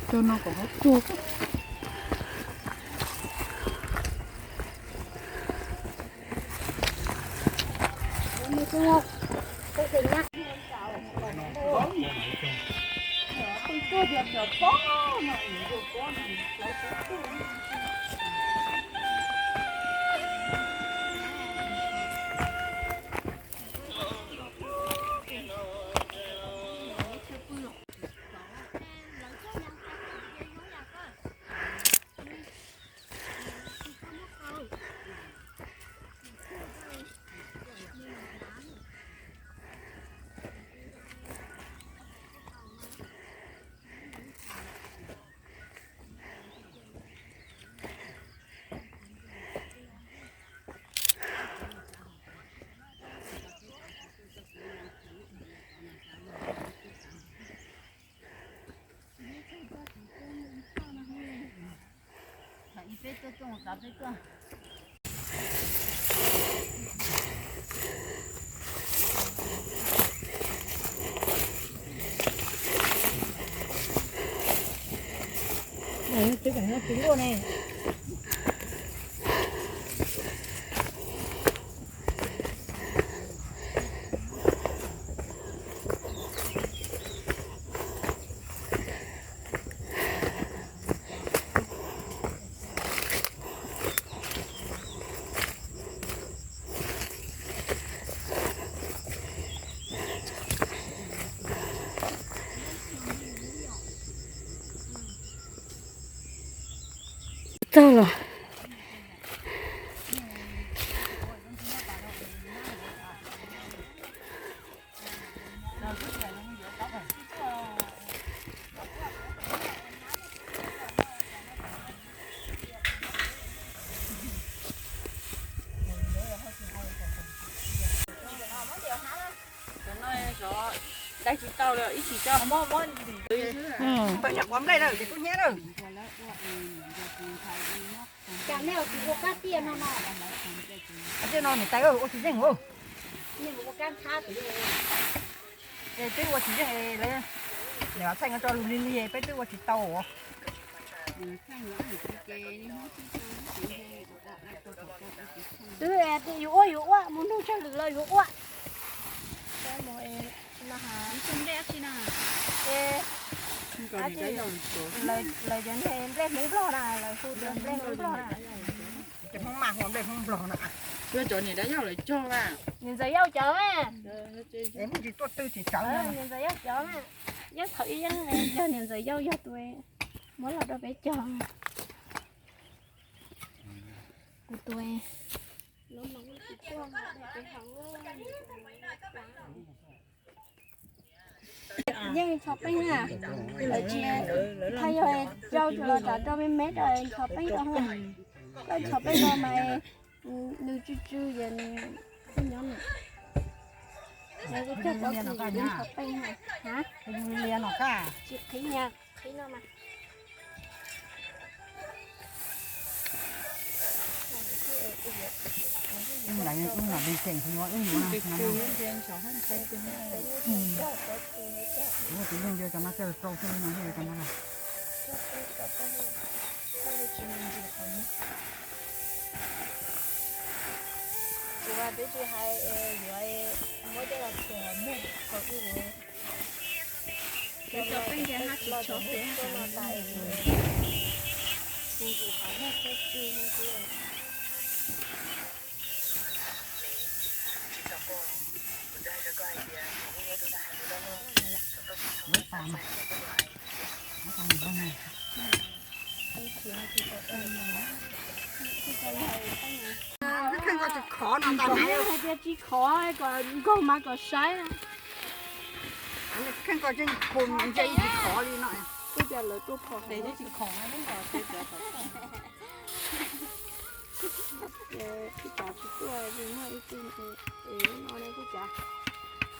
Cog no kom qhov tsuag. Txog los. Dai tsis tau li, ib chim tso. Pab nyuam quav nplej na, ces kuv hnyiab na. Cas nej ua tsis ua kab tiaj no no? Tiaj no niam tais ua tsis yeej os. Nej ua kab ntxhab. Es twb ua tsis yeej, niam Txhaij nkawd tso lus lig lig peb twb ua tsis tau os. Twb yus ua yus ua mus nug tsawg lwm los yus ua. Lawv cov niag nplej Hmoob Nplog na, lawv hu tias nplej Hmoob Nplog na. Cov Hmoob mas hu nplej Hmoob Nplog na. Cov niam Ntxawm Yauj cov. Niam Ntxawm Yauj cov. Muaj tsis tuaj twg tsis cawv. Niam Ntxawm Yauj cov na. Yog thaum ib yeej yog niam Ntxawm Yauj yog tus muab los rau peb cog. Kuv tus yeej ncho peej na. Lawv tsis, thaum yog rau cov los tas rau me me rau ncho peej rau. Koj ncho peej rau mas nws tsw tsw ces nws nyob nws. Nws cog cov kws ncho peej na. Tsis qhib nya, qhib no mas. Wb lam, wb lam li tseem tsis yuav wb yuav no. Tus yeej cov no coj rau xwb no, cov no. Kuv twb tsis hais yuav muab coj los khuam muag khuam wb. Cov cov peej ces haj tsis tshov pem. Kheej ko tsis khov no ntag. Hais tias tsis khov, kom nkaug mas kom saib. Kheej ko tsis khov li no. Kuj cas lawv tuaj phom tes tsis khov. Kuj cas tsis tuaj, muaj ib tug no kuj cas.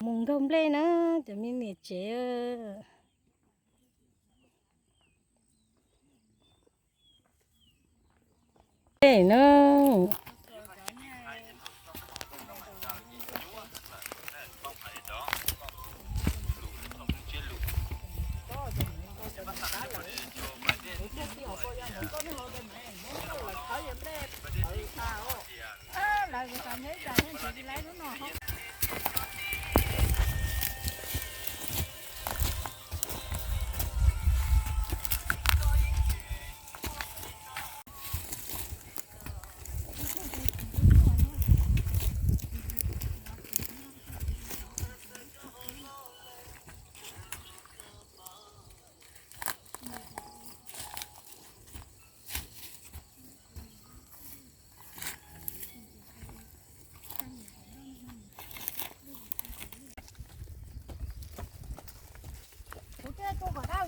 Mus nkaug nplej na, cov me niam tsev. Ej no.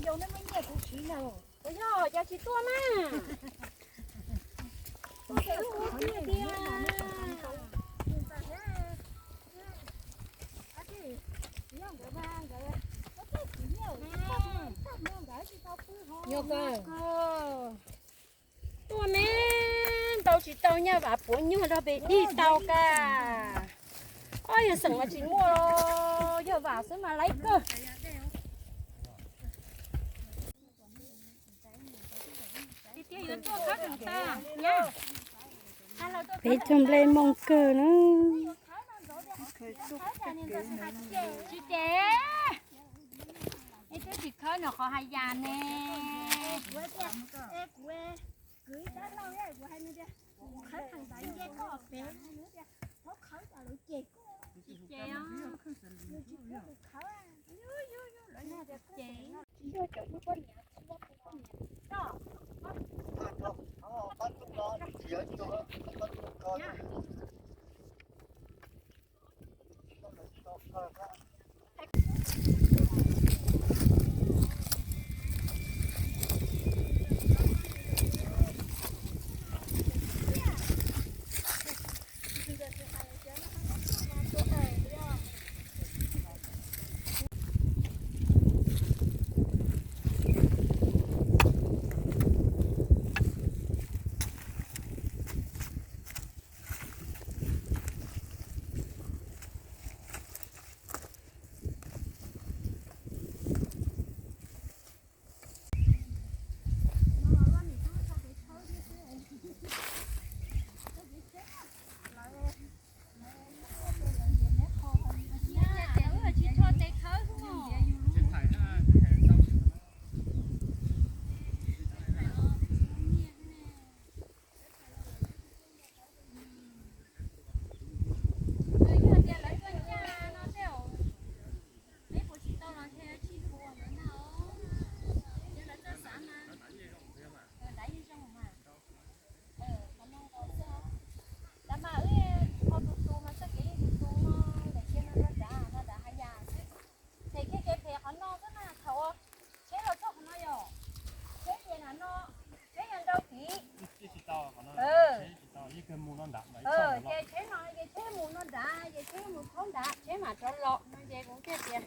Yog nej muaj nyiaj kuv siv na. Puas yog, cas tsis tuaj na? Tuaj ces wb ua tiag tiag. Yog kawg. Tuaj ne, ntau tsis tau nyaj vam puav nyuag rau pem dig tau ka. Ob yawg xeem mas tsis muaj, yawg vam xwb mas laib kawg. Peb cog nplej mooj kawg na. Tsis ces, es twb tsis khawb no qhov hais yas ne. Tsis ces. Tab mas wb ho tus tus mas txoj kev yeej tus tus no, daim kiag no rau nrad, no nrad hais yas xwb. Phem kiag ces phem qhov no xwb na, thaum tsheb los txog qhov no yom, tsheb ces nram no, tsheb yog nrau tid. Ces tsheb no ces tsheb mus no nrad, ces tsheb mus thaub nrad, tsheb mam rov los no ces kuv thiaj tias,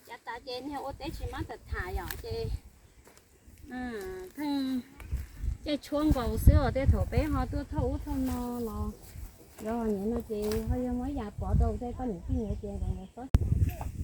yav tas ces niag ua teb tsis mab tam tham yom, ces pheej caij tshuab nkaus xwb os, tej thaum peb ho tuaj thauj ub thauj no los, yog nyiam no ces ho yog muab yas pov rau tej poj niam tij nyiam ces nkaus nkaus xwb.